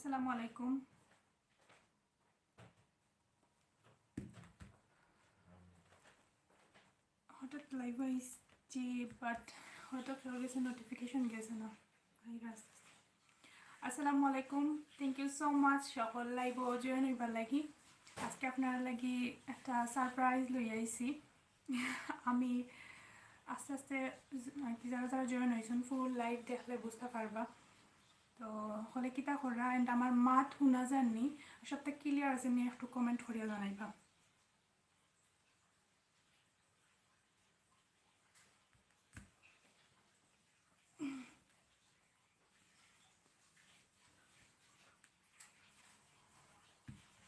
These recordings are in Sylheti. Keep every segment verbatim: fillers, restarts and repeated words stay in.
আসসালামু আলাইকুম। হঠাৎ লাইভ আইছি, বাট হয়তো কেউর গেছে নোটিফিকেশন গেছে না। আইরা আস্তে আস্তে। আসসালামু আলাইকুম, thank you so much সকল লাইভো জয়েন অইবার লাগি। আজকে আপনারার লাগি একটা সারপ্রাইজ লই আইছি। আমি আস্তে আস্তে জ-, আর কি, যারা যারা জয়েন অইছইন, ফুল লাইভ দেখলে বুঝতা পারবা। তো হকলে কিতা কররা, and আমার মাত হুনা যারনি, সবটা ক্লিয়ার আছেনি, একটু কমেন্ট করিয়া জানাইবা।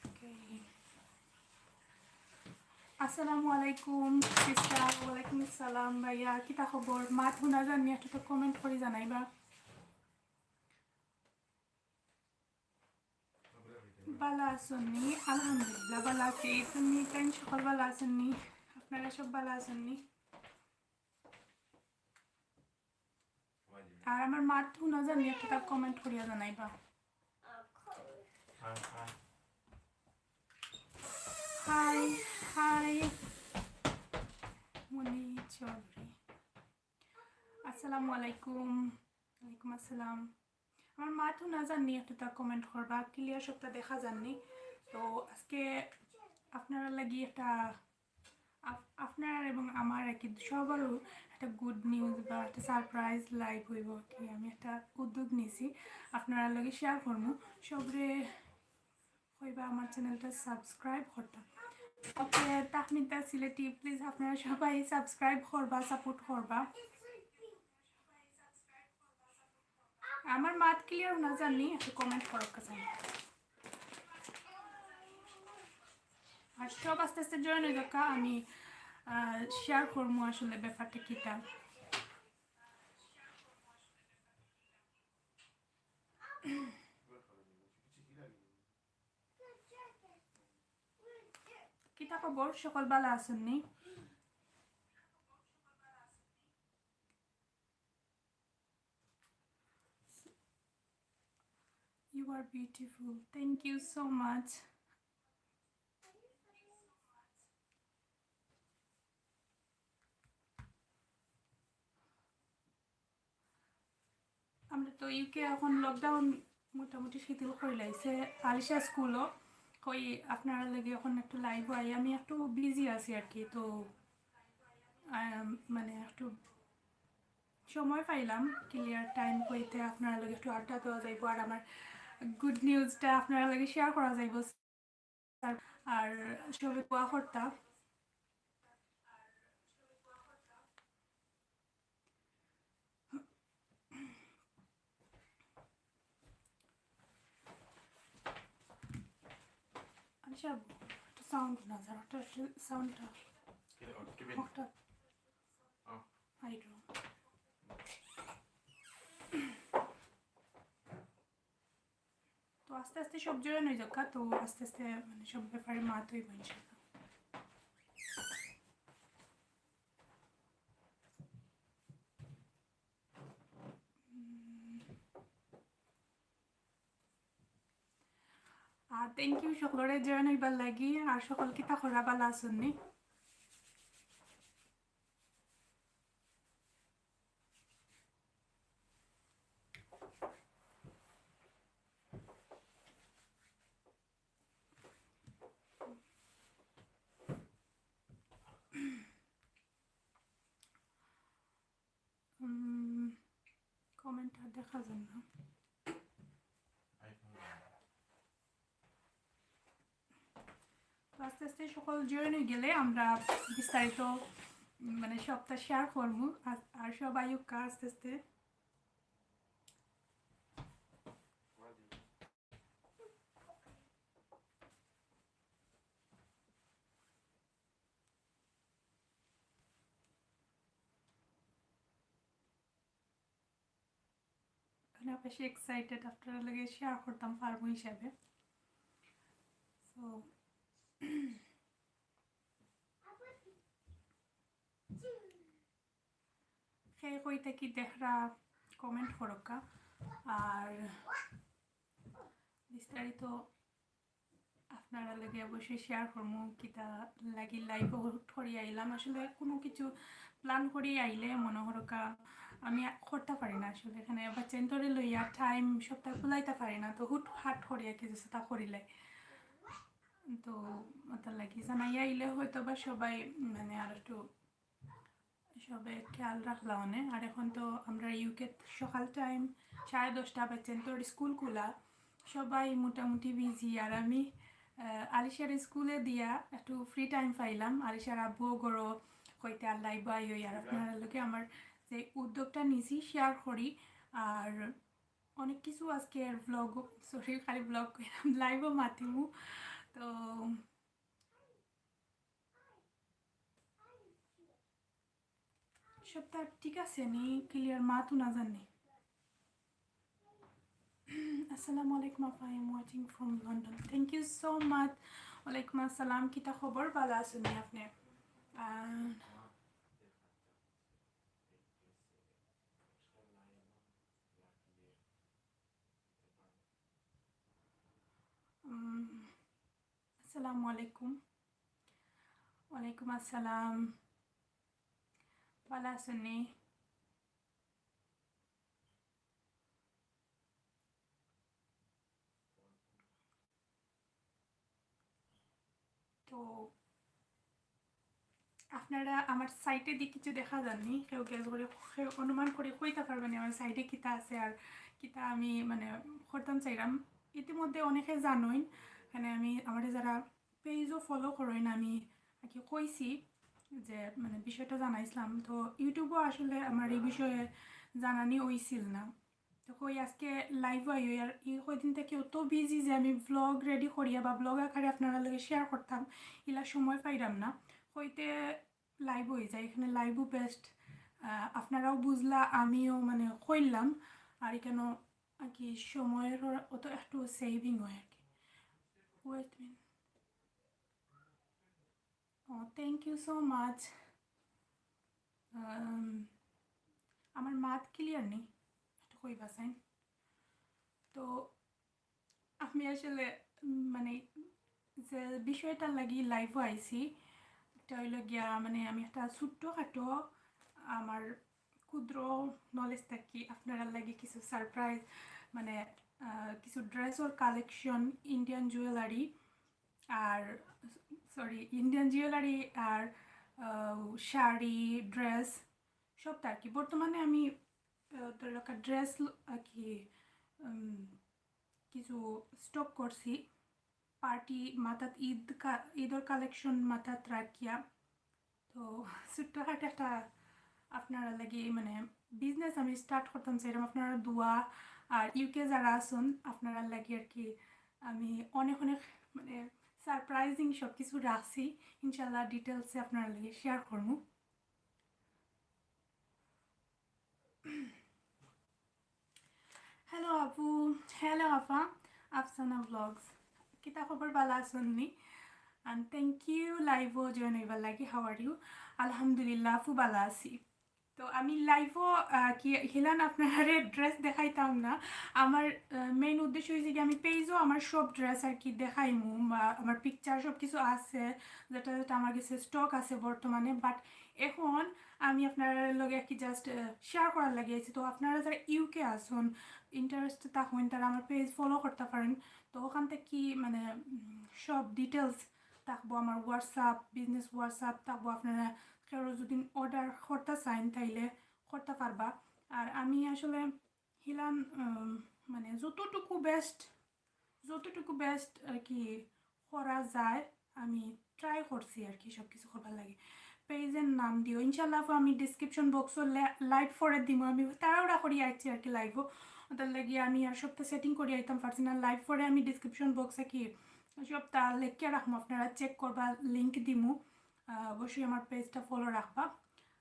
Okay. আসসালামু আলাইকুম সিস্টার। ওয়ালাইকুম আসসালাম ভাইয়া, কিতা খবর? মাত হুনা যারনি, একটু তো কমেন্ট করি জানাইবা। ভালা আছইননি? আলহামদুলিল্লাহ, ভালা আছি। তুমি তাইন সকল ভালা আছইননি? আপনারা সব ভালা আছইননি? আর আমার মাত হুনা যারনি, একটা কমেন্ট করিয়া জানাইবা। হাই, হাই, মনি চৌধুরী। আসসালামু আলাইকুম। ওয়ালাইকুম আসসালাম। আমার মাত হুনা যারনি, একটু তা কমেন্ট করবা, ক্লিয়ার সবটা দেখা যারনি। তো আজকে আপনারার লাগি একটা আপ-, আপনার এবং আমার আর কি সবারও একটা গুড নিউজ বা একটা সারপ্রাইজ লাইভ অইবো আর কি। আমি একটা উদ্যোগ নিছি, আপনারার লগে শেয়ার করমু। সবরে কইবা আমার চ্যানেলটা সাবস্ক্রাইব করতা। ওকে, তাহমিদা সিলেটি, প্লিজ আপনারা সবাই সাবস্ক্রাইব করবা, সাপোর্ট করবা। আমার মাত ক্লিয়ার হুনা যারনি, একটু কমেন্ট করো কাছে। আর সব আস্তে আস্তে জয়েন অই যাউক্কা, আমি শেয়ার করমু আসলে ব্যাপারটা কিতা। কিতা খবর? সকল ভালা আছইননি? You are beautiful. Thank you so much. আমরা তো ইউকে এখন লকডাউন মোটামুটি শিথিল করিলাইছে। আলিশা স্কুলও কই আপনারার লগে এখন একটু লাইভো আই। আমি একটু বিজি আছি আর কি, তো আম, মানে একটু সময় পাইলাম ক্লিয়ার টাইম কইতে আপনারার লগে একটু আড্ডা দেওয়া যাইবো, আর আমার গুড নিউজটা আপনারার লগে শেয়ার করা যাইবো। আর সবে দোয়া করতা। আচ্ছা, একটু সাউন্ড না, স্যার, একটু, একটু সাউন্ডটা, কি রে, অটো টিউন? হকটা। ও। I don't know. তো আস্তে আস্তে সব জয়েন অই যাউক্কা, তো আস্তে আস্তে মানে সব ব্যাপারে মাত অইবো ইনশাআল্লাহ। আর থ্যাংক ইউ সকলরে জয়েন অইবার লাগি। আর সকল কিতা কররা, ভালা আছইননি? উম, কমেন্ট আর দেখা যার না। তো আস্তে আস্তে সকল জয়েন অই গেলে আমরা বিস্তারিত, উম, মানে সবটা শেয়ার করমু। আর, আর সব আইউক্কা আস্তে আস্তে। অনেক বেশি এক্সাইটেড আপনারার লগে শেয়ার করতাম পারমু হিসাবে। So, কে কই থাকি দেখরা কমেন্ট করউক্কা। আর বিস্তারিত আপনারার লগে অবশ্যই শেয়ার করমু। কিতা লাগি লাইভও হুট করি আইলাম, আসলে কুনু কিছু প্ল্যান করি আইলে মনো করউক্কা আমি করতা পারি না। আসলে এখানে বাচ্চাইন্তরে লইয়া টাইম সবতা কুলাইতা পারি না, তো হুট হাট করিয়া কিছু সেটা করিলাই। তো অতার লাগি জানাইয়া আইলে হয়তো বা সবাই মানে আর একটু সবে খেয়াল রাখলা অনে। আর এখন তো আমরা ইউকে সকাল টাইম সাড়ে দশটা, বাচ্চাইন্তর স্কুল খুলা, সবাই মোটামুটি বিজি। আর আমি আহ, আলিশার স্কুলে দিয়া একটু ফ্রি টাইম পাইলাম। আলিশার আব্বুও ঘরো কইতে আর লাইভ আইও, আর আপনারার লগে আমার যে উদ্যোগটা নিছি শেয়ার করি। আর অনেক কিছু আজকে ব্লগ, সরি, খালি ব্লগ কইলাম, লাইভও মাতিমু। তো সবতা ঠিক আছে নি? ক্লিয়ার মাত হুনা যার নি? আসসালামু আলাইকুম আপা, I am watching from London. Thank you so much. ওয়ালাইকুম আসসালাম, কিতা খবর? ভালা আছইন নি আপনে? আহ, উম, আসসালামু আলাইকুম। ওয়ালাইকুম আসসালাম। ভালা আছইন নি? তো আপনারা আমার সাইডেদি কিছু দেখা যার নি, কেউ গেস করি, কেউ অনুমান করি কইতা পারবা নি আমার সাইডে কিতা আছে আর কিতা আমি মানে করতাম চাইরাম। ইতিমধ্যে অনেকে জানইন, মানে আমি, আমারে যারা পেজও ফলো করইন, আমি আর কি কইছি যে মানে বিষয়টা জানাইছিলাম। তো ইউটিউবও আসলে আমার এই বিষয়ে জানানি অইছিল না। তো কই আজকে লাইভও আইও, আর এই কয়দিন থাকি অত বিজি যে আমি ব্লগ রেডি করিয়া বা ব্লগ আকারে আপনারার লগে শেয়ার করতাম, ইলা সময় পাইরাম না। কইতে লাইভ অই যায়, এখানে লাইভও বেস্ট। আপনারাও বুঝলা, আমিও মানে কইলাম, আর এখানে আর কি সময়র অত একটু সেভিং হয় আর কি। Wait a minute. O, thank you so much. আম, আমার মাত ক্লিয়ার নি, একটু কইবা চাইন। তো আমি আসলে, উম, মানে যে বিষয়টার লাগি লাইভও আইছি, এটা অইলো গিয়া মানে আমি একটা ছোট্টখাটো আমার ক্ষুদ্র নলেজ থাকি আপনারার লাগি কিছু সারপ্রাইজ, মানে আহ, কিছু ড্রেসর কালেকশন, ইন্ডিয়ান জুয়েলারি আর, সরি, ইন্ডিয়ান জুয়েলারি আর আহ, শাড়ি, ড্রেস, সবতা আর কি। বর্তমানে আমি আহ, ধরো একটা ড্রেস আর কি, উম, কিছু স্টক করছি পার্টি মাথাত, ঈদ কা-, ঈদর কালেকশন মাথাত রাখিয়া। তো ছোট্টখাটো একটা আপনারার লাগি মানে বিজনেস আমি স্টার্ট করতাম চাইরাম। আপনারার দোয়া আর ইউকে যারা আছইন আপনারার লাগি আর কি আমি অনেক অনেক মানে সারপ্রাইজিং সব কিছু রাখছি। ইনশাল্লাহ ডিটেলসে আপনারার লাগি শেয়ার করমু। হ্যালো আপু, হ্যালো আফা, আফসানা ভ্লগস। কিতা খবর, ভালা আছইন নি? And thank you লাইভও জয়েন অইবার লাগি। How are you? আলহামদুলিল্লাহ আপু, ভালা আছি। তো আমি লাইভও আহ, কি হিলান আপনারারে ড্রেস দেখাইতাম না। আমার মেইন উদ্দেশ্য অইছে কি আমি পেজও আমার সব ড্রেস আর কি দেখাইমু, বা আমার পিকচার সব কিছু আছে, যেটা যেটা আমার গেছে স্টক আছে বর্তমানে। বাট এখন আমি আপনারার লগে আর কি জাস্ট শেয়ার করার লাগি আইছি। তো আপনারা যারা ইউকে আছইন, ইন্টারেস্ট থাকইন, তারা আমার পেজ ফলো করতা পারইন। তো ওখান থাকি মানে উম, সব ডিটেলস থাকবো, আমার হোয়াটসঅ্যাপ, বিজনেস হোয়াটসঅ্যাপ থাকবো। আপনারা কেউ যদি অর্ডার করতা চাইন তাইলে করতা পারবা। আর আমি আসলে হিলান উম, মানে যতটুকু বেস্ট, যতটুকু বেস্ট আর কি করা যায় আমি ট্রাই করছি আর কি সব কিছু করবার লাগি। পেজর নাম দিও ইনশাল্লাহ, আমি ডিসক্রিপশন বক্সও লাইভ পরে দিমু। আমি তাড়াহুড়া করি আইছি আর কি লাইভও, ওটার লাগি আমি আর সবটা সেটিং করি আইতাম পারছি না। লাইভ পরে আমি ডিসক্রিপশন বক্সে কি সবটা লেখিয়া রাখমু, আপনারা চেক করবা, লিংক দিমু। আহ, অবশ্যই আমার পেজটা ফলো রাখবা।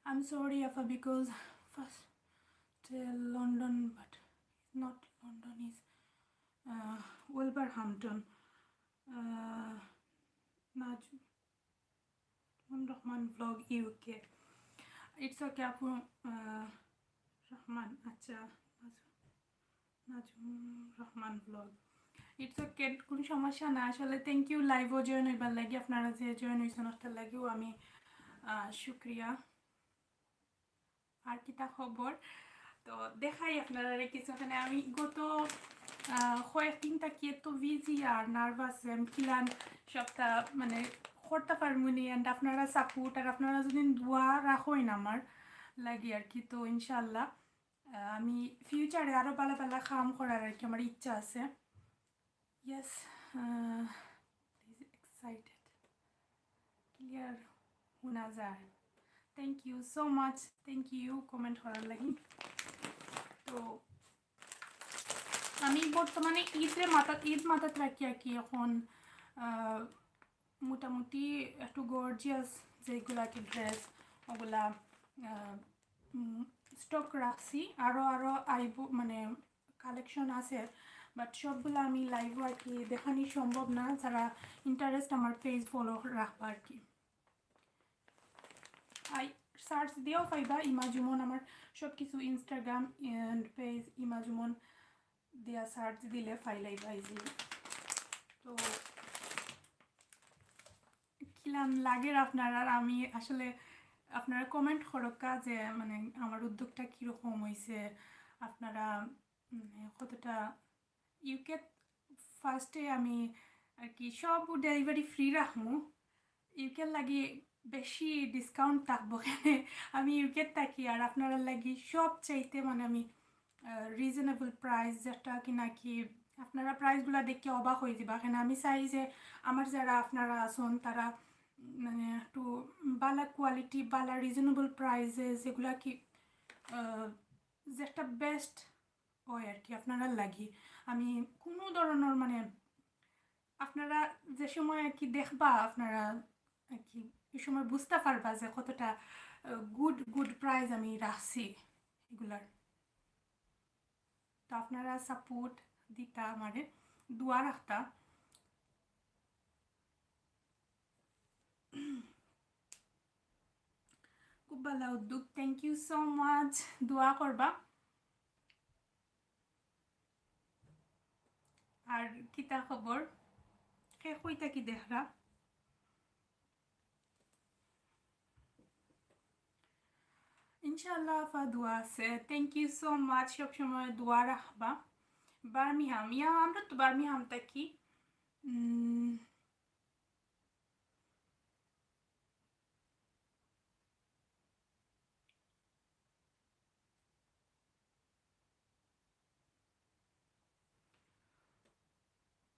I'm sorry Apa, because first London, but not London, is uh, Wolverhampton. Uh, Naju Rahman blog UK. It's okay আপু। আহ, রহমান, আচ্ছা, নাজু নাজুম রহমান ব্লগ। It's okay, কোনো সমস্যা না। আসলে thank you live-ও join হইবার লাগি, আপনারা যে join হইছেন ওটার লাগিও আমি, আহ, শুক্রিয়া। আর কিতা খবর? তো দেখাই আপনারারে কিছু, মানে আমি গত, আহ, কয়েকদিন থাকি এত busy আর nervous, আমি কিলান সবটা মানে করতে পারমুনি, and আপনারা support আর আপনারা যদি দোয়া রাখইন আমার লাগি আর কি, তো ইনশাআল্লাহ, আহ, আমি future-এ আরো ভালা ভালা কাম করার আর কি আমার ইচ্ছা আছে। Yes, uh, he's excited. Clear হুনা যায়। Thank you so much. Thank you comment করার লাগি। তো আমি বর্তমানে ঈদে মাথা, ঈদ মাথাত রাখি আর কি এখন, আহ, মোটামুটি একটু gorgeous যেগুলা কি dress, ওগুলা, আহ, উম, stock রাখছি। আরো, আরো আইবো, মানে collection আছে, but সবগুলা আমি live-ও আর কি দেখানি সম্ভব না। যারা interest আমার page follow রাখবা আর কি। আই search দিয়াও পাইবা ইমা জুমন, আমার সব কিছু Instagram and page ইমা জুমন দিয়া search দিলে পাইলাইবা easily। তো কিলান লাগের আপনারার, আমি আসলে আপনারা comment করক্কা যে মানে আমার উদ্যোগটা কিরকম হইছে, আপনারা মানে কতটা ইউকে first-এ আমি আর কি সব delivery free রাখমু, ইউকের লাগি বেশি discount থাকবো কেনে, আমি ইউকে থাকি আর আপনারার লাগি সব চাইতে মানে আমি, আহ, reasonable price, যেটা কি নাকি আপনারা price গুলা দেখে অবাক হয়ে যাবা। কেন আমি চাই যে আমার যারা আপনারা আছেন তারা মানে একটু ভালা quality, ভালা reasonable price-এ যেগুলা কি, আহ, যেটা best হয় আর কি আপনারার লাগি। আমি কোনো ধরনের মানে আপনারা যে সময় আর কি দেখবা, আপনারা আর কি এই সময় বুঝতে পারবা যে কতটা, আহ, good, good price আমি রাখছি এগুলার। তো আপনারা support দিতা আমারে, দোয়া রাখতা। খুব ভালা উদ্যোগ, thank you so much। দোয়া করবা। আর কিতা খবর? কে কই থাকি দেখরা? ইনশাআল্লাহ আফা দোয়া আছে। Thank you so much। সব সময় দোয়া রাখবা। বার্মিংহাম, ইয়া, আমরা তো বার্মিংহাম থাকি। উম,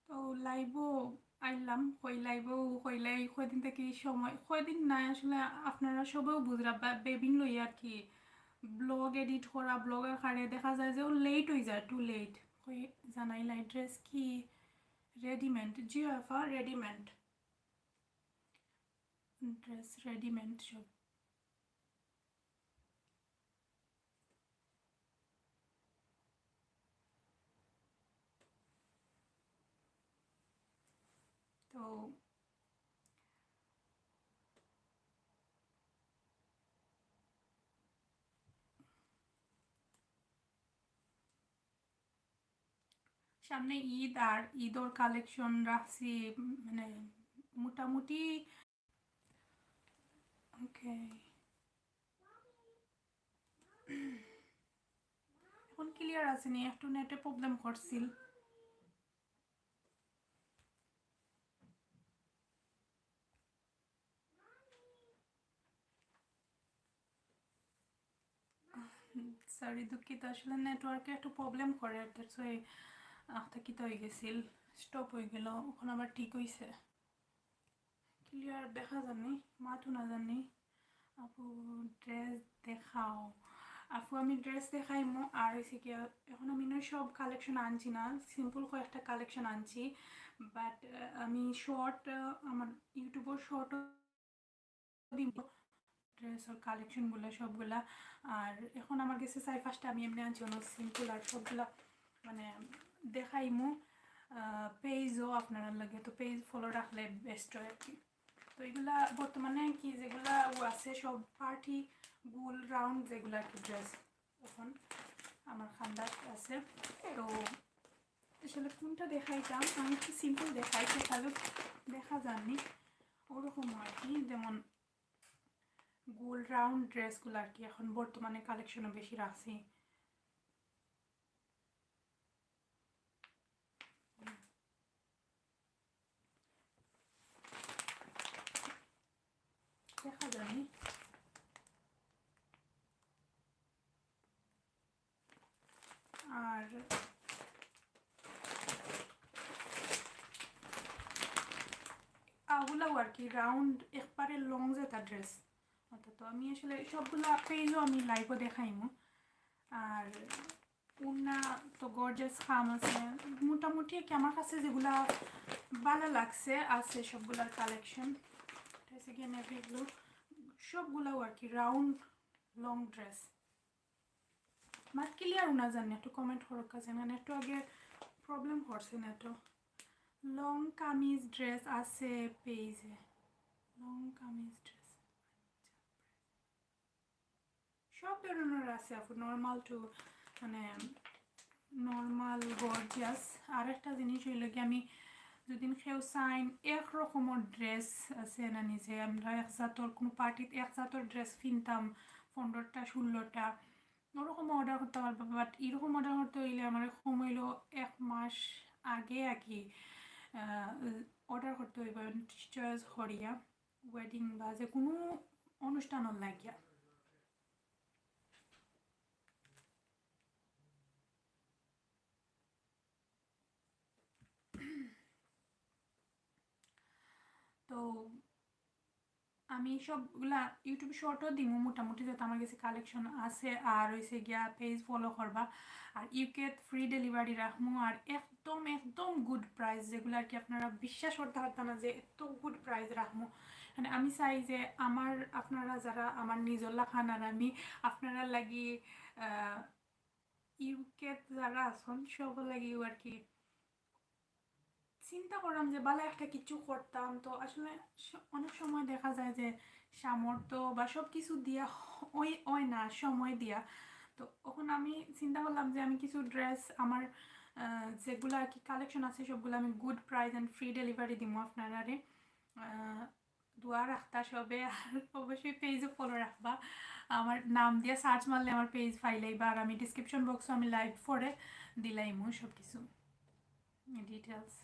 তো live-ও আইলাম, কই live-ও কইলাই, কয়দিন থাকি সময়, কয়দিন নাই আসলে, আপনারা সবেও বুঝরা, বা-, বেবিন লই আর কি, vlog edit করা, vlog আকারে দেখা যায় যে ও late হয়ে যায়, too late। কই জানাইলাই, dress কি readymade? জি আফা, readymade। Dress readymade সব। তো সামনে ঈদ, আর ঈদর collection রাখছি, উম, মানে মোটামুটি। ওকে, এখন clear আছে নি, একটু নেটে problem করছিল। Sorry, দুঃখিত, আসলে network-এ একটু problem করে, that's why আখতা কিতা হয়ে গেছিল, stop হয়ে গেল, এখন আবার ঠিক হইছে। Clear দেখা যাননি, মাতও না যাননি। আপু, dress দেখাও। আপু, আমি dress দেখাইমু, আর হইছে কি, এখন আমি নয় সব collection আনছি না, simple কয়েকটা collection আনছি, but, আহ, আমি short, আহ, আমার YouTube-র short দিব dress-র collection গুলা সবগুলা। আর এখন আমার গেছে চার পাঁচটা আমি এমনি আনছি, অনেক simple, আর সবগুলা মানে দেখাইমু, আহ, page-ও আপনারা লাগে, তো page follow রাখলে best হয় আর কি। তো এগুলা বর্তমানে কি যেগুলা ও আছে সব party গোল round যেগুলা আর কি dress এখন আমার খান্দাত আছে। তো আসলে কোনটা দেখাইতাম, আমি একটু সিম্পল দেখাইছি, তাহলে দেখা যাননি ওরকম আর কি। যেমন গোল রাউন্ড ড্রেসগুলো আর কি এখন বর্তমানে কালেকশনে বেশি রাখছি। দেখা যায়নি। আর আগুলাও আর কি রাউন্ড একবারে লং যেটা ড্রেস, অর্থাৎ তো আমি আসলে সবগুলা পেজও আমি লাইভও দেখাইমু। আর ওড়না তো গর্জিয়াস কাম আছে, মোটামুটি কি আমার কাছে যেগুলা ভালো লাগছে আছে সবগুলার কালেকশন। এটা হচ্ছে গিয়ে নেভি ব্লু, সবগুলাও আর কি রাউন্ড লং ড্রেস। মাত ক্লিয়ার না জানি, একটু কমেন্ট করো কাছে না, একটু আগে প্রবলেম করছে না তো। লং কামিজ ড্রেস আছে পেজে, লং কামিজ ড্রেস সব ধরনের আছে আপু, নর্মাল টু মানে নর্মাল গর্জিয়াস। আর একটা জিনিস হইল কি, আমি যদি কেউ চাইন এক রকমের ড্রেস আছে না, নিজে আমরা এক জাতর কোনো পার্টিত এক জাতর ড্রেস কিনতাম পনেরোটা ষোলোটা, ওরকম অর্ডার করতে পারবা। বাট এরকম অর্ডার করতে হইলে আমার কম হইলো এক মাস আগে আর কি অর্ডার করতে হইব, চয়েস করিয়া ওয়েডিং বা যে কোনো অনুষ্ঠানর লাগিয়া। তো আমি সবগুলা YouTube শর্টও দিমু মোটামুটি, যাতে আমার কাছে কালেকশন আছে। আর হইছে গিয়া পেজ ফলো করবা, আর ইউকেত ফ্রি ডেলিভারি রাখমু। আর একদম একদম গুড প্রাইস, যেগুলো আর কি আপনারা বিশ্বাস করতে পারতা না যে এত গুড প্রাইস রাখমু। মানে আমি চাই যে আমার, আপনারা যারা আমার নিজর লাখান আর আমি আপনারা লাগি ইউকেত যারা আছেন সব লাগিও আর কি চিন্তা করলাম যে ভালা একটা কিছু করতাম। তো আসলে স-, অনেক সময় দেখা যায় যে সামর্থ্য বা সব কিছু দিয়া হয়, হয় না সময় দিয়া। তো এখন আমি চিন্তা করলাম যে আমি কিছু ড্রেস আমার আহ, যেগুলো আর কি কালেকশন আছে সবগুলো আমি good price and free delivery দিমু আপনারারে। আহ, দোয়া রাখতা সবে, আর অবশ্যই পেজও ফলো রাখবা। আমার নাম দিয়া সার্চ মারলে আমার পেজ পাইলাইবা, আর আমি ডিসক্রিপশন বক্সও আমি লাইভ পরে দিলাইমু সব কিছু ডিটেলস।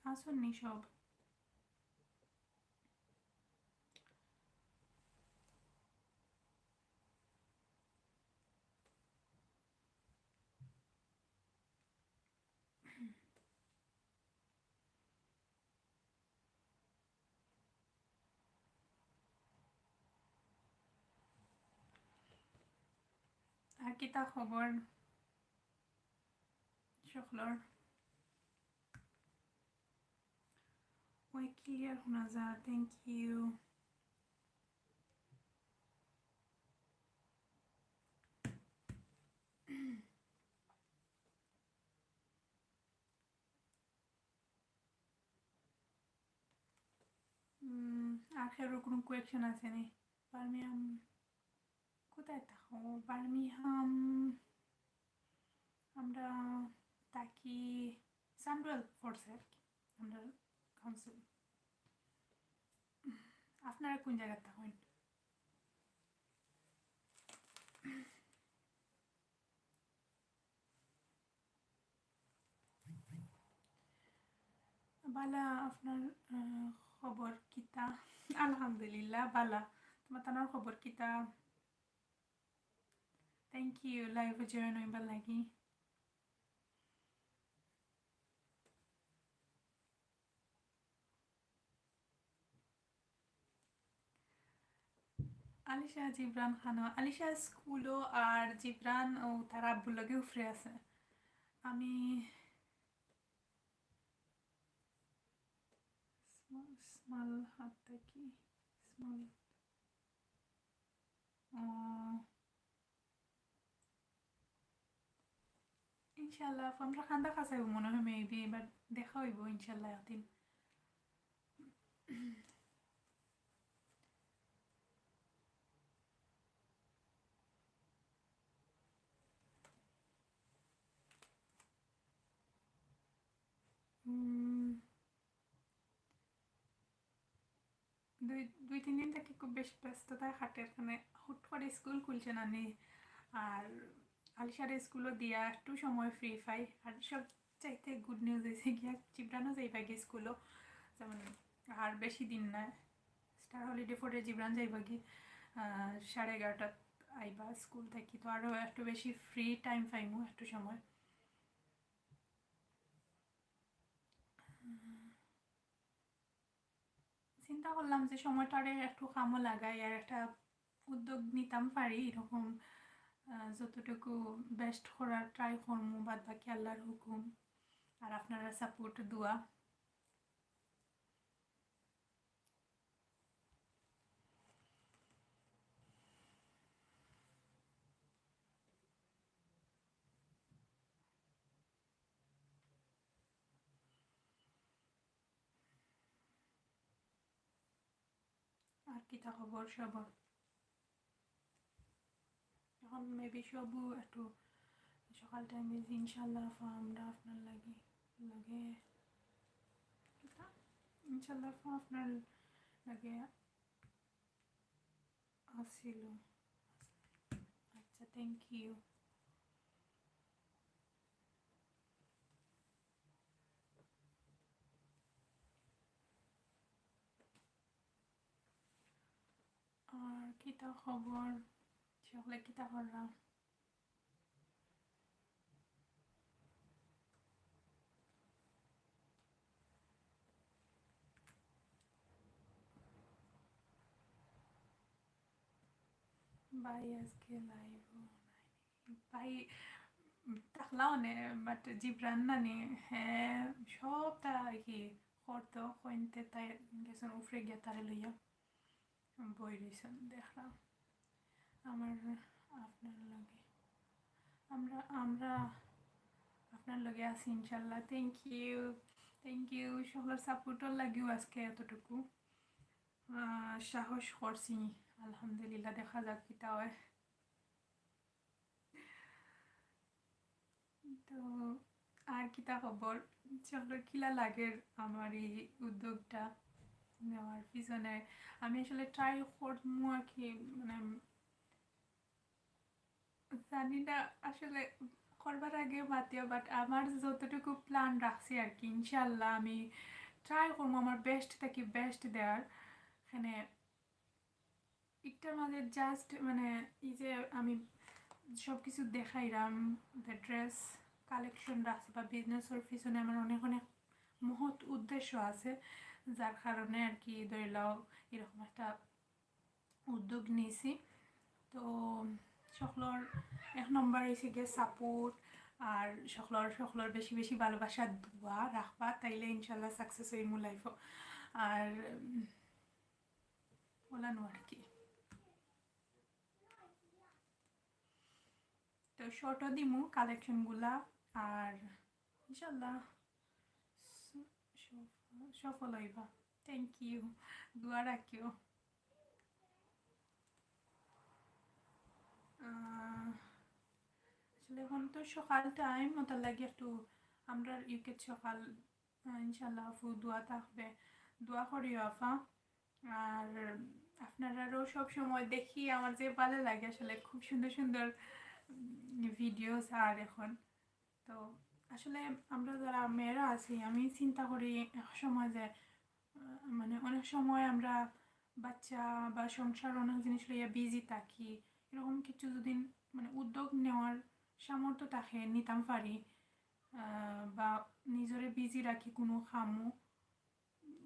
আসুন নি সব। আর কিতা খবর সকলর? ওই ক্লিয়ার শোনা যা, thank you। উম, আর কারোর কোনো কোয়েকশন আছে নি? বার্মিংহাম কোথায় থাকো? বার্মিংহাম আমরা থাকি সানডুয়েল ফোর্সে আর কি, আমরা কাউন্সিল। আপনারা কোন জায়গায় থাকেন? বালা, আপনার আহ, খবর কিতা? আলহামদুলিল্লাহ বালা। তোমার তানোর খবর কিতা? Thank you লাইভে জয়েন হইবার লাগি। আলিশা জিবরান খানো, আলিশা স্কুলো আর জিবরান ও তার আব্বুর লগে উফরে আছে। আমি স্মল হাত থাকি স্মল ও ইনশাআল্লাহ, ফোনটা খান্দা খাসাইব মনে হয়, মেবি এবার দেখা হইব ইনশাআল্লাহ একদিন। উম, দুই, দুই তিন দিন থাকি খুব বেশি ব্যস্ততায় কাটের, কারণ হুট করি স্কুল খুলছে না নি, আর আলিশারে স্কুলও দিয়া একটু সময় ফ্রি পাই। আর সব চাইতে গুড নিউজ অইছে গিয়া জিবরানও যাইবা গি স্কুলও, যেমন আর বেশি দিন না, স্টার হলিডে পরে জিবরান যাইবা গি, আহ, সাড়ে এগারোটাত আইবা স্কুল থাকি, তো আরও একটু বেশি ফ্রি টাইম পাইমু একটু সময়। চিন্তা করলাম যে সময়টারে একটু কামো লাগাই আর একটা উদ্যোগ নিতাম পারি এরকম, আহ, যতটুকু বেস্ট করার ট্রাই করমু, বাদ বাকি আল্লাহর হুকুম আর আপনারা সাপোর্ট, দোয়া। আর কিতা খবর সবর? এখন মেবি সবু একটু সকাল টাইমে যে ইনশাল্লাহ আফা আমরা আপনার লাগি, লগে কিতা? ইনশাল্লাহ আফা আপনার লগে আছিল। আচ্ছা, থ্যাংক ইউ। আর কিতা খবর? সকলে কিতা কররা? ভাই আজকে লাইভও নাই। ভাই থাকলা অনে, বাট জিবরান নানি, হে সবটা আর কি করতো, কইনতে তাই গেছইন উপরে গিয়া তারে লইয়া বই রইছইন, দেখলাম। আমরা আপনার লগে, আমরা, আমরা আপনার লগে আছি ইনশাল্লাহ। Thank you, thank you. সকলর সাপোর্টর লাগিও আজকে এতটুকু, আহ, সাহস করছি, আলহামদুলিল্লাহ, দেখা যাক কিতা হয়। তো আর কিতা খবর, চলো, কিলা লাগের আমার এই উদ্যোগটা নেওয়ার পিছনে? আমি আসলে ট্রাই করমু আর কি, মানে, জানি না আসলে করবার আগে মাতিয়া, বাট আমার যতটুকু প্ল্যান রাখছি আর কি, ইনশাল্লাহ আমি ট্রাই করমু আমার বেস্ট থাকি বেস্ট দেওয়ার। এখানে একটার মাঝে জাস্ট মানে এই যে আমি সব কিছু দেখাইলাম, যে ড্রেস কালেকশন রাখছি বা বিজনেসের পিছনে আমার অনেক অনেক মহৎ উদ্দেশ্য আছে, যার কারণে আর কি ধরি লও এরকম একটা উদ্যোগ নিছি। তো সকলর এক নম্বর হইছে গিয়া সাপোর্ট, আর সকলর, সকলর বেশি বেশি ভালোবাসা, দোয়া রাখবা, তাইলে ইনশাল্লাহ সাকসেস হইমু লাইফও। আর উম, ওলানো আর কি। তো শর্টও দিমু কালেকশনগুলা, আর ইনশাল্লাহ স-, সফ-, সফল হইবা। থ্যাংক ইউ, দোয়া রাখিও। আহ, আসলে এখন তো সকাল টাইম, ওটার লাগি একটু আমরা ইউকে সকাল, আহ, ইনশাল্লাহ আফু দোয়া থাকবে, দোয়া করিও আফা। আর আপনারারও সব সময় দেখি, আমার যে ভালো লাগে আসলে, খুব সুন্দর সুন্দর ভিডিওস। আর এখন তো আসলে আমরা যারা মেয়েরা আছি, আমি চিন্তা করি এক সময় যে, আহ, মানে অনেক সময় আমরা বাচ্চা বা সংসার অনেক জিনিস লইয়া বিজি থাকি, এরকম কিছু যদি মানে উদ্যোগ নেওয়ার সামর্থ্য থাকে, নিতাম পারি, আহ, বা নিজরে বিজি রাখি কোনো কামও,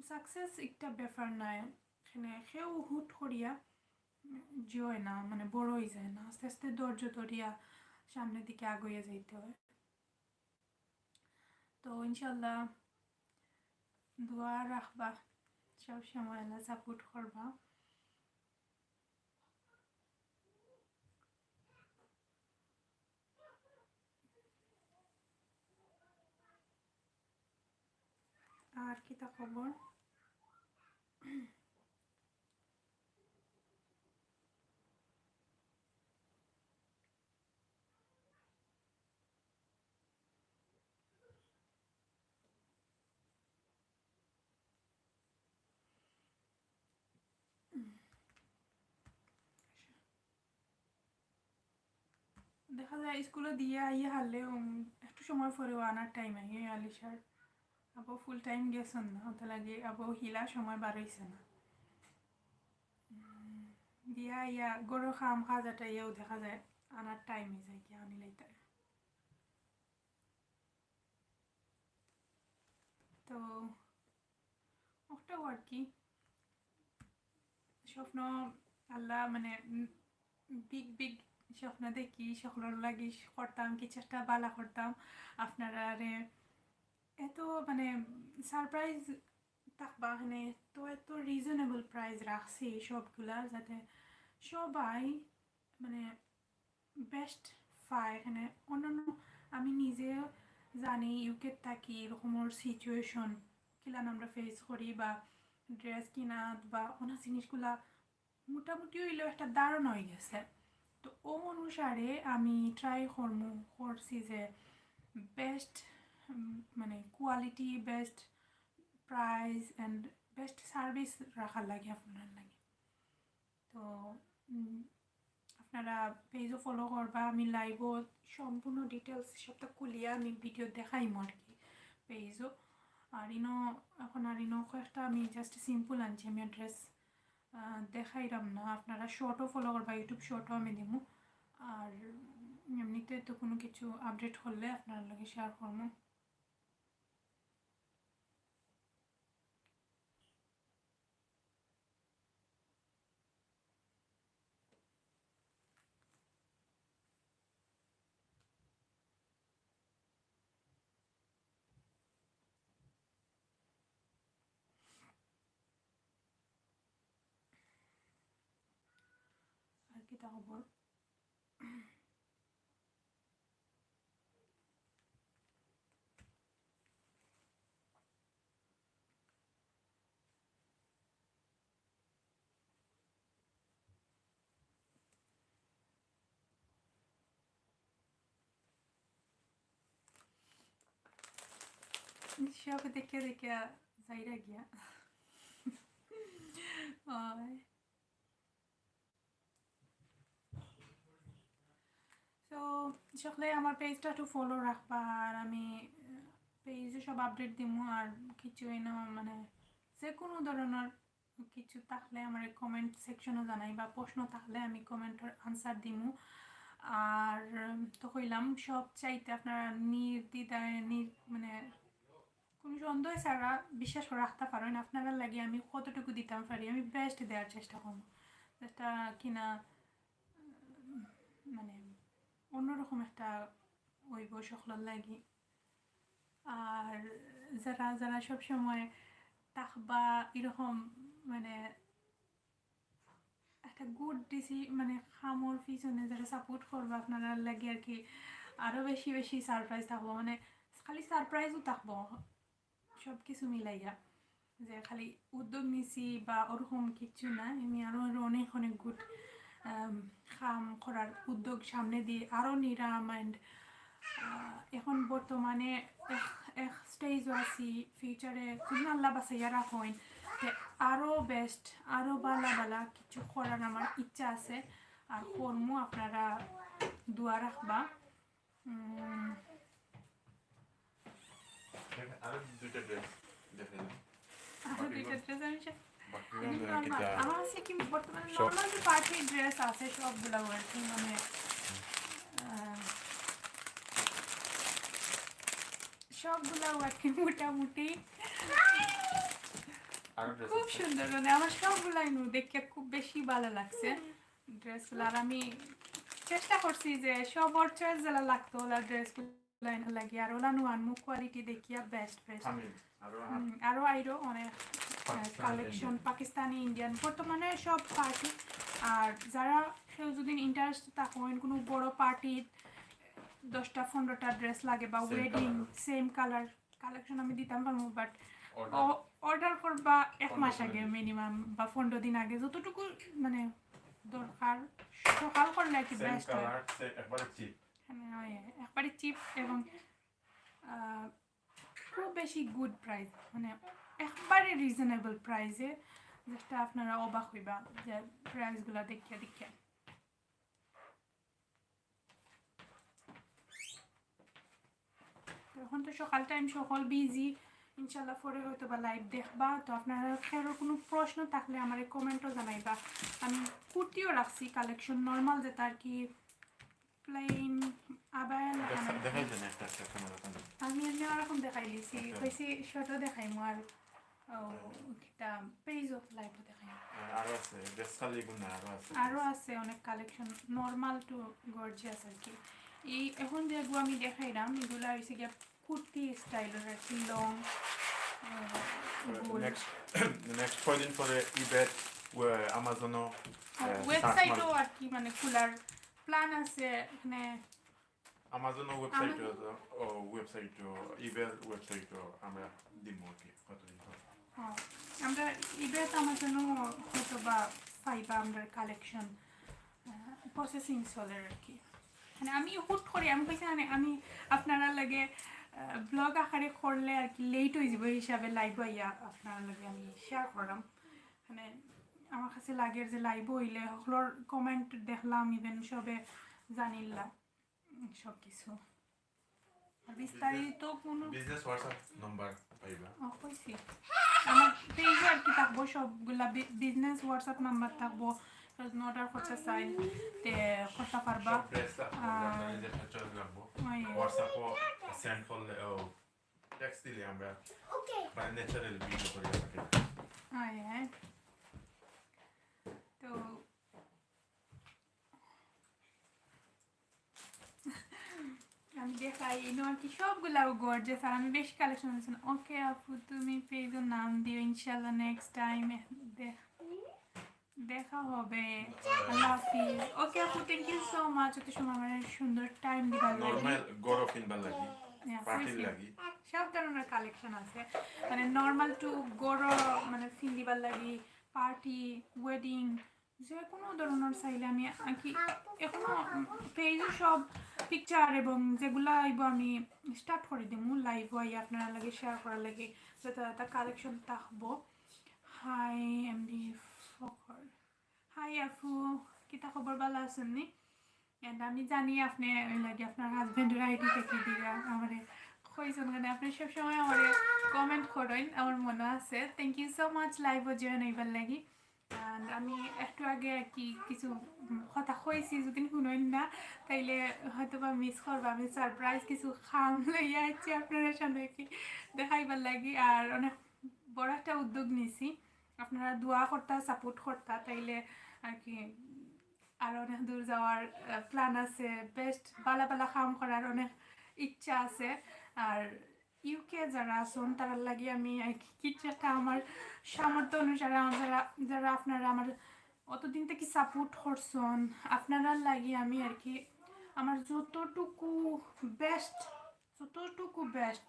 সাকসেস একটা ব্যাপার নায়, এখানে কেউ হুট করিয়া, উম, যে হয় না, মানে বড় হয়ে যায় না, আস্তে আস্তে ধৈর্য ধরিয়া সামনের দিকে আগুয়ে যাইতে হয়। তো ইনশাল্লাহ দোয়া রাখবা, সব সময় আল্লাহ সাপোর্ট করবা। আর কিতা খবর? দেখা যায় স্কুলো দিয়া আইয়া হারলে, উম, একটু সময় পরেও আনার টাইম আই, এই আলিশার আবো ফুল টাইম গেছইন না, অত লাগে আবো হিলা সময় বার অইছে না। উম, দিয়া আইয়া গরো কাম কাজ আটাইয়াও দেখা যায় আনার টাইম অই যায় কি আনি লাইতায়। তো ওটাও আর কি। স্বপ্ন আল্লাহ মানে, উম, বিগ বিগ স্বপ্ন দেখি, সকলর লাগি করতাম, কিছু একটা বালা করতাম। আপনারারে এত মানে সারপ্রাইজ থাকবা, মানে এত, এত রিজনেবল প্রাইস রাখছি সবগুলা, যাতে সবাই মানে বেস্ট পায়। এখানে অন্যান্য আমি নিজে জানি ইউকে থাকি এরকমর সিচুয়েশন কিলান আমরা ফেস করি, বা ড্রেস কিনাত বা অন্য জিনিসগুলা মোটামুটি অইলেও একটা ধারণা অই গেছে। তো ও অনুসারে আমি ট্রাই করমু, করছি যে বেস্ট মানে quality, best price and best service রাখার লাগি আপনার লাগি। তো উম, আপনারা পেজও ফলো করবা, আমি লাইভও সম্পূর্ণ ডিটেলস সবটা খুলিয়া আমি ভিডিও দেখাইমু আর কি পেজও। আর ইনো এখন আর ইনো কয়েকটা আমি জাস্ট সিম্পল আনছি, আমি অ্যাড্রেস দেখাইলাম না, আপনারা শর্টও ফলো করবা, ইউটিউব শর্টও আমি দিমু। আর এমনিতে তো কোনো কিছু আপডেট করলে আপনার লগে শেয়ার করমু। আর কিতা খবর? সব দেখিয়া দেখিয়া যাইরা গিয়া। ওই। তো সকলে আমার পেজটা একটু ফলো রাখবা, আর আমি পেজে সব আপডেট দিমু। আর কিছু ইনো মানে যে কোনো ধরনের কিছু থাকলে আমার কমেন্ট সেকশনে জানাইবা, প্রশ্ন থাকলে আমি কমেন্টর আনসার দিমু। আর তো কইলাম সব চাইতে আপনারা নির্দ্বিধায় নির মানে কোনো সন্দেহ ছাড়া বিশ্বাস করে রাখতে পারেন। আপনারা লাগি আমি কতটুকু দিতাম পারি আমি বেস্ট দেওয়ার চেষ্টা করমু, যেটা কিনা উম, মানে অন্যরকম একটা অইব সকলর লাগি। আর যারা যারা সব সময় থাকবা এরকম মানে একটা গুড ডিসি মানে কামর পিছনে যারা সাপোর্ট করবা আপনারা লাগি আর কি, আরও বেশি বেশি সারপ্রাইজ থাকবো, মানে খালি সারপ্রাইজও থাকবো সব কিছু মিলাইয়া। যে খালি উদ্যোগ নিছি বা ওরকম কিচ্ছু না, আমি আরও আরও অনেক অনেক গুড কাম করার উদ্যোগ সামনে দিয়ে আরও নিরাম। অ্যান্ড এখন বর্তমানে এক এক স্টেজও আছি, ফিউচারে যদি আল্লাহ বাঁচাইয়া রাখইন, তে আরও বেস্ট, আরও বালা বালা কিছু করার আমার ইচ্ছা আছে। আর করমু, আপনারা দোয়া রাখবা। উম, আরো দুইটা ড্রেস দেখাইলাম। আরো দুইটা ড্রেস আমি সে-, বাকিগুলো কিন্তু আমার, কিতা? আমার আছে কি বর্তমানে সব নরমাল যে পার্টি ড্রেস আছে সবগুলা আর কি মানে, আহ, সবগুলা আর কি মোটামুটি আরো ড্রেস খুব আছে। সুন্দর, মানে আমার সবগুলাই নু দেখে খুব বেশি ভালো লাগছে ড্রেসগুলো। আর আমি চেষ্টা করছি যে সবর চয়েস যেটা লাগতো ওলা ড্রেসগুলো লাইন লাগি আর ওলা নু আনমু কোয়ালিটি দেখিয়া বেস্ট বেস্ট। আমি আরো আন- হুম, আরো আইরো অনেক, আহ, পাকিস্তানি, কালেকশন ইন্ডিয়ান। পাকিস্তানি, ইন্ডিয়ান, বর্তমানে সব পার্টি। আর যারা কেউ যদি ইন্টারেস্ট থাকো, কোনো বড় পার্টি দশটা পনেরোটা ড্রেস লাগে বা same wedding colour. Same colour collection আমি দিতাম পারমু, বাট অর্ডার। ও অর্ডার করবা এক মাস আগে মিনিমাম, বা পনেরো দিন আগে, যতটুকু মানে দরকার, সকাল করলে আর কি বেস্ট হয়। একবারে চিপ। হ্যাঁ, একবারে চিপ এবং খুব বেশি গুড প্রাইস, মানে একবারে রিজনেবল প্রাইসে, যেটা আপনারা অবাক হইবা যে প্রাইসগুলা দেখিয়া দেখিয়া। এখন তো সকাল টাইম, সকল বিজি, ইনশাল্লাহ পরে হয়তো বা লাইভ দেখবা। তো আপনারা কারো কোনো প্রশ্ন থাকলে আমারে কমেন্টও জানাইবা। আমি কুর্তিও রাখছি কালেকশন, নর্মাল যেটা আর কি প্লেন আবায়া লাগানো। দেখাই দেন একটা একটা ক্যামেরা কোন। আমি এমনি ওরকম দেখাই দিছি, আচ্ছা। কইছি শর্টও দেখাইমু আর ও, কিতা পেজও লাইভও দেখাই। আরো আছে, বেশ খালি গুণ আরো আছে। আরো আছে অনেক কালেকশন, নর্মাল টু গর্জিয়াস আর কি। এই এখন যেগুলো আমি দেখাইলাম, এগুলা হইছে গিয়া কুর্তি স্টাইলের আর কি, লং গোল। নেক্সট নেক্সট কয়দিন পরে ইবে আমাজনও ওয়েবসাইটও আর কি মানে খোলার প্ল্যান আছে এখানে। আমাজনও ওয়েবসাইটও, ও ওয়েবসাইটও, ইবের ওয়েবসাইটও আমরা দিব আর কি, কতদিন পর। হ্যাঁ, আমরা ইবেত আমাজনও হয়তো বা পাইবা আমরা কালেকশন, প্রসেসিং চলের আর কি। মানে আমি হুট করি, আমি কইছি মানে আমি আপনারা লাগে ব্লগ আকারে করলে আর কি লেট হয়ে যাবে, এই হিসাবে লাইভ আইয়া আপনারা লাগে আমি শেয়ার করলাম। মানে আমার কাছে লাগে যে লাইভ হইলে সকলর কমেন্ট দেখলাম, ইভেন সবে জানিলা সব কিছু। আর বিস্তারিত কোনো বিজনেস WhatsApp নাম্বার পাইবা। ও, কইছি। আমার পেজে আর কি থাকবো সবগুলা, বি-, বিজনেস WhatsApp নাম্বার থাকবো। যদি অর্ডার করতে চাইন, তে করতে পারবা। সব ড্রেস থাকবো, আর আপনারা যে চয়েস লাগবো। ওই। WhatsApp-ও সেন্ড করলে, ও, টেক্সট দিলে আমরা মানে ন্যাচারাল ভিডিও করে আপনাকে। হ্যাঁ, হ্যাঁ। তো আমি দেখাই, ইনো আর কি সবগুলাও গর্জিয়াস। আর আমি বেশি কালেকশন আনছি না। ওকে আপু, তুমি পেজও নাম দিও, ইনশাল্লাহ নেক্সট টাইম দেখা হবে। আল্লাহ হাফিজ। ওকে আপু, থ্যাংক ইউ সো মাচ, এত সময় আমার সুন্দর টাইম দিবার লাগি। নরমাল গরো কিনবার লাগি, পার্টির লাগি। সব ধরনের কালেকশন আছে, মানে নর্মাল টু গরো, মানে ফিন্দিবার লাগি, পার্টি, ওয়েডিং, যে কোনো ধরনের চাইলে আমি আর কি এখনো পেজে সব পিকচার এবং যেগুলা আইব আমি স্টার্ট করে দিমু লাইভ আই আপনারা লাগে শেয়ার করার লাগে, যত যত কালেকশন থাকবো। হাই এমডি ফখর, হাই আফু, কিতা খবর, ভালো আছেন নি? এন্ড আমি জানি আপনি ওই লাগে আপনার হাজবেন্ডের আইডি থেকে দিরা আমারে কইছেন, মানে আপনি সবসময় আমারে কমেন্ট করেন, আমার মনে আছে। থ্যাংক ইউ সো মাচ লাইভও জয়েন হইবার লাগি। এন্ড আমি একটু আগে আর কি কিছু কথা কইছি, যদি শুনেন না তাইলে হয়তো বা মিস করবা। আমি সারপ্রাইজ কিছু খাম লইয়া আইছি আপনারা সামনে কি দেখাইবার লাগি। আর অনেক বড় একটা উদ্যোগ নিছি, আপনারা দোয়া করতা, সাপোর্ট করতা, তাইলে আর কি আর অনেক দূর যাওয়ার প্ল্যান আছে। বেস্ট বালা বালা কাম করার অনেক ইচ্ছা আছে। আর ইউকে যারা আছেন তারার লাগি আমি আর কি কিছু একটা আমার সামর্থ্য অনুসারে আমার যারা যারা আপনারা আমার অতদিন থেকে সাপোর্ট করছেন, আপনারার লাগি আমি আর কি আমার যতটুকু বেস্ট, যতটুকু বেস্ট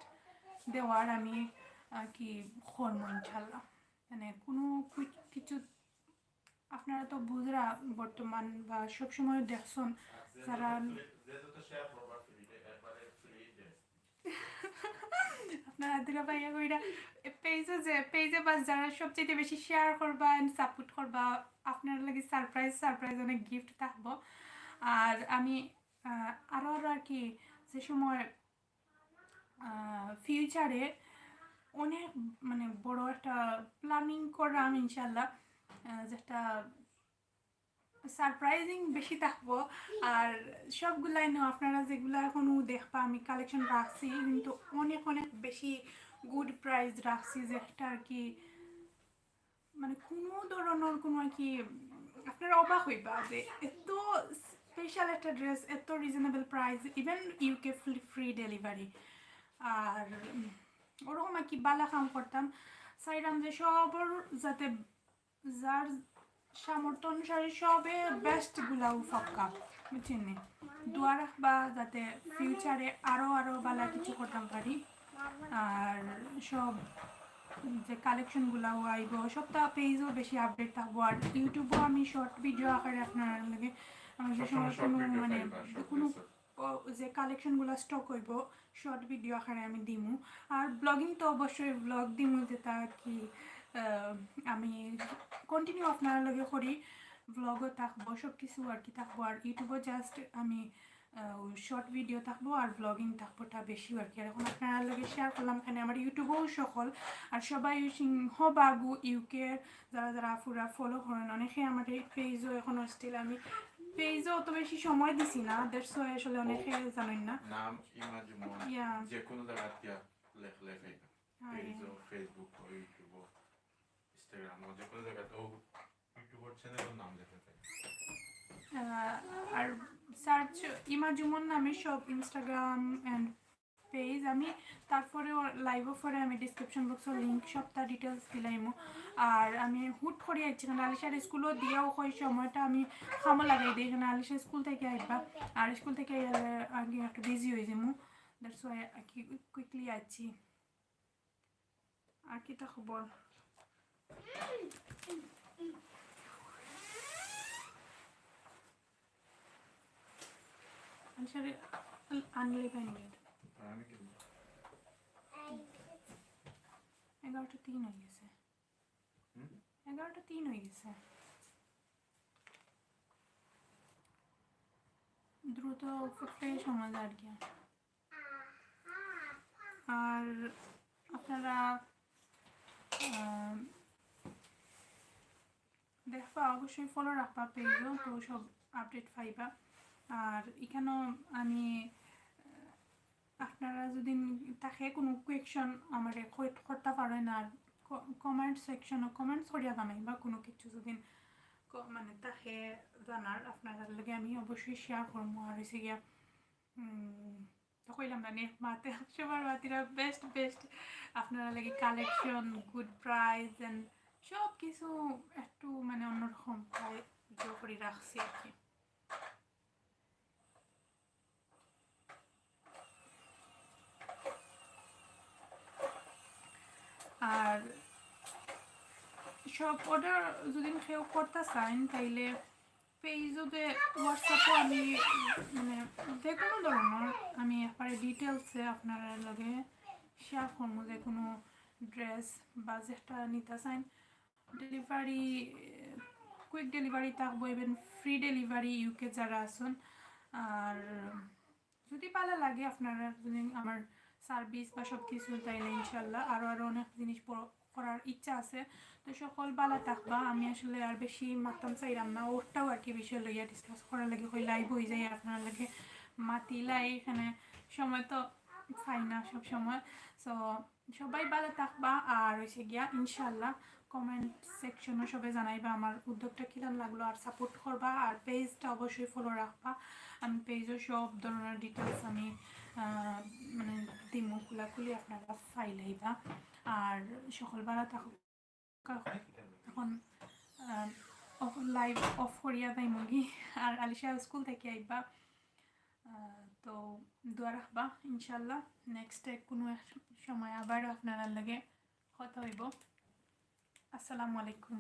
দেওয়ার আমি আর কি করবো ইনশাল্লাহ। মানে কোনো কি-, কিছু আপনারা তো বুঝরা বর্তমান বা সবসময় দেখছেন যারা আপনারা দুলা ভাইয়া কইরা পেজে যে পেজে বা যারা সবচেয়ে বেশি শেয়ার করবা এন্ড সাপোর্ট করবা, আপনার লাগি সারপ্রাইজ সারপ্রাইজ অনেক গিফট থাকবো। আর আমি আহ, আরো আরো আর কি যে সময় ফিউচারে অনেক মানে বড় একটা প্ল্যানিং করলাম ইনশাল্লাহ, আহ, যেটা সারপ্রাইজিং বেশি থাকবো। আর সবগুলাই না আপনারা যেগুলা এখনো দেখবা আমি কালেকশন রাখছি, কিন্তু অনেক অনেক বেশি গুড প্রাইস রাখছি, যেটা আর কি মানে কোনো ধরনের কোনো আর কি আপনারা অবাক হইবা যে এত স্পেশাল একটা ড্রেস, এত reasonable price, even UK free delivery. আর উম, ওরকম আর কি বালা কাম করতাম, চাইলাম যে সবর যাতে যার সামর্থ্য অনুসারে সবে বেস্ট গুলাও ফাক্কা, বুঝছেন নি? দোয়া রাখবা যাতে ফিউচারে আরো আরো বালা কিছু করতাম পারি। আর সব যে কালেকশনগুলাও আইব, সবটা পেজও বেশি আপডেট থাকবো। আর ইউটিউবও আমি শর্ট ভিডিও আকারে আপনার লগে, আমার যে সবসময় সময় শর্ট কোনো ভিডিও মানে পাইবা, শর্ট কোনো ভিডিও। প-, যে কালেকশনগুলা স্টক হইব, শর্ট ভিডিও আকারে আমি দিমু। আর ব্লগিং তো অবশ্যই ব্লগ দিমু, যেটা কি আহ, আমি কন্টিনিউ আপনার লগে করি। ব্লগও থাকবো, সব কিছু আর কি থাকবো। আর ইউটিউবও জাস্ট আমি শর্ট ভিডিও থাকবো আর ব্লগিং থাকবোটা বেশি আর কি। আর এখন আপনার লগে শেয়ার করলাম, এখানে আমার ইউটিউবও সকল। আর সবাই সিংহবাগু ইউকের যারা যারা পুরা ফলো করেন, অনেকে আমার এই পেজও এখনো স্টিল, আমি পেজও অত বেশি সময় দিছি না, দ্যাটস ওয়াই আসলে অনেকে জানেন না। নাম ইমা জুমন। ইয়া। যে কোনো জায়গাত গিয়া লেখলে পাইবা। হ্যাঁ। পেজও, Facebook ও, YouTube ও, Instagram ও, যে কোনো জায়গাত ও YouTube চ্যানেলের নাম লেখলে পাইবা। আহ, আর সার্চ ইমা জুমন নামে সব Instagram and পেজ। আমি তারপরে লাইভও পরে আমি ডিসক্রিপশন বক্সর লিংক সবটা ডিটেলস দিলাইমু। আর আমি হুট করি আইছি, কারণ আলিশার স্কুলও দিয়াও হয় সময়টা আমি কামো লাগাই দিই, কারণ আলিশা স্কুল থেকে আইবা, আর স্কুল থেকে আইলে আগে একটু বিজি হয়ে যাবো, দ্যাটস ওয়াই আর কি কুইকলি আইছি। আর কিতা খবর? আনসারে আনলে পাইনি। আমি কিনবো। এগারোটা তিন হয়ে গেছে। হুম? এগারোটা তিন হয়ে গেছে। দ্রুত ফুটলে সময় যায় আর কি। আর আপনারা, আহ, দেখবা, অবশ্যই ফলো রাখবা পেজও, তো সব আপডেট পাইবা। আর এখানেও আমি, আহ, আপনারা যদি থাকে কোনো কোয়েকশন আমারে কই-, করতে পারেন, আর ক-, কমেন্ট সেকশনও কমেন্টস করিয়া জানাইবা কোনো কিছু যদি ক-, মানে থাকে জানার, আপনার লগে আমি অবশ্যই শেয়ার করবো। আর হয়েছে গিয়া, উম, তো কইলাম না নে, মাতে সবার মাতিরা বেস্ট বেস্ট, আপনারা লাগি কালেকশন, গুড প্রাইস and সব কিছু একটু মানে অন্যরকম প্রায় ইয়ে করে রাখছি আর কি। আর সব অর্ডার যদি কেউ করতে চান, তাইলে পেজও যে হোয়াটসঅ্যাপও আমি মানে যে কোনো ধরনের আমি একবারে ডিটেলসে আপনারা লগে শেয়ার করবো, যে কোনো ড্রেস বা যেটা নিতে চান। ডেলিভারি, কুইক ডেলিভারি থাকবো, ইভেন ফ্রি ডেলিভারি ইউকে যারা আছেন। আর যদি ভালো লাগে আপনারা যদি আমার সার্ভিস বা সব কিছু, তাইলে ইনশাল্লাহ আরও আরও অনেক জিনিস প-, করার ইচ্ছা আছে। তো সকল ভালো থাকবা, আমি আসলে আর বেশি মাতাম চাইলাম না, ওরটাও আর কি বিষয় লইয়া ডিসকাস করার লাগি কই লাইভ হয়ে যায়, আপনার লগে মাতিলাই এখানে সময় তো পাই না সব সময়। সো সবাই ভালো থাকবা, আর হয়েছে গিয়া ইনশাল্লাহ কমেন্ট সেকশনও সবে জানাইবা আমার উদ্যোগটা কিলান লাগলো, আর সাপোর্ট করবা, আর পেজটা অবশ্যই ফলো রাখবা। আমি পেজও সব ধরনের ডিটেলস আমি, আহ, মানে দিমু খোলাখুলি, আপনারা পাইলাইবা। আর সকল ভালো থাকুক। এখন, আহ, অফ, লাইভ অফ করিয়া যাইমুগি, আর আলিশা স্কুল থেকে আইবা। আহ, তো দোয়া রাখবা ইনশাল্লাহ, নেক্সট কোনো এক সময় আবার আপনার লগে কথা হইব। আসসালামু আলাইকুম।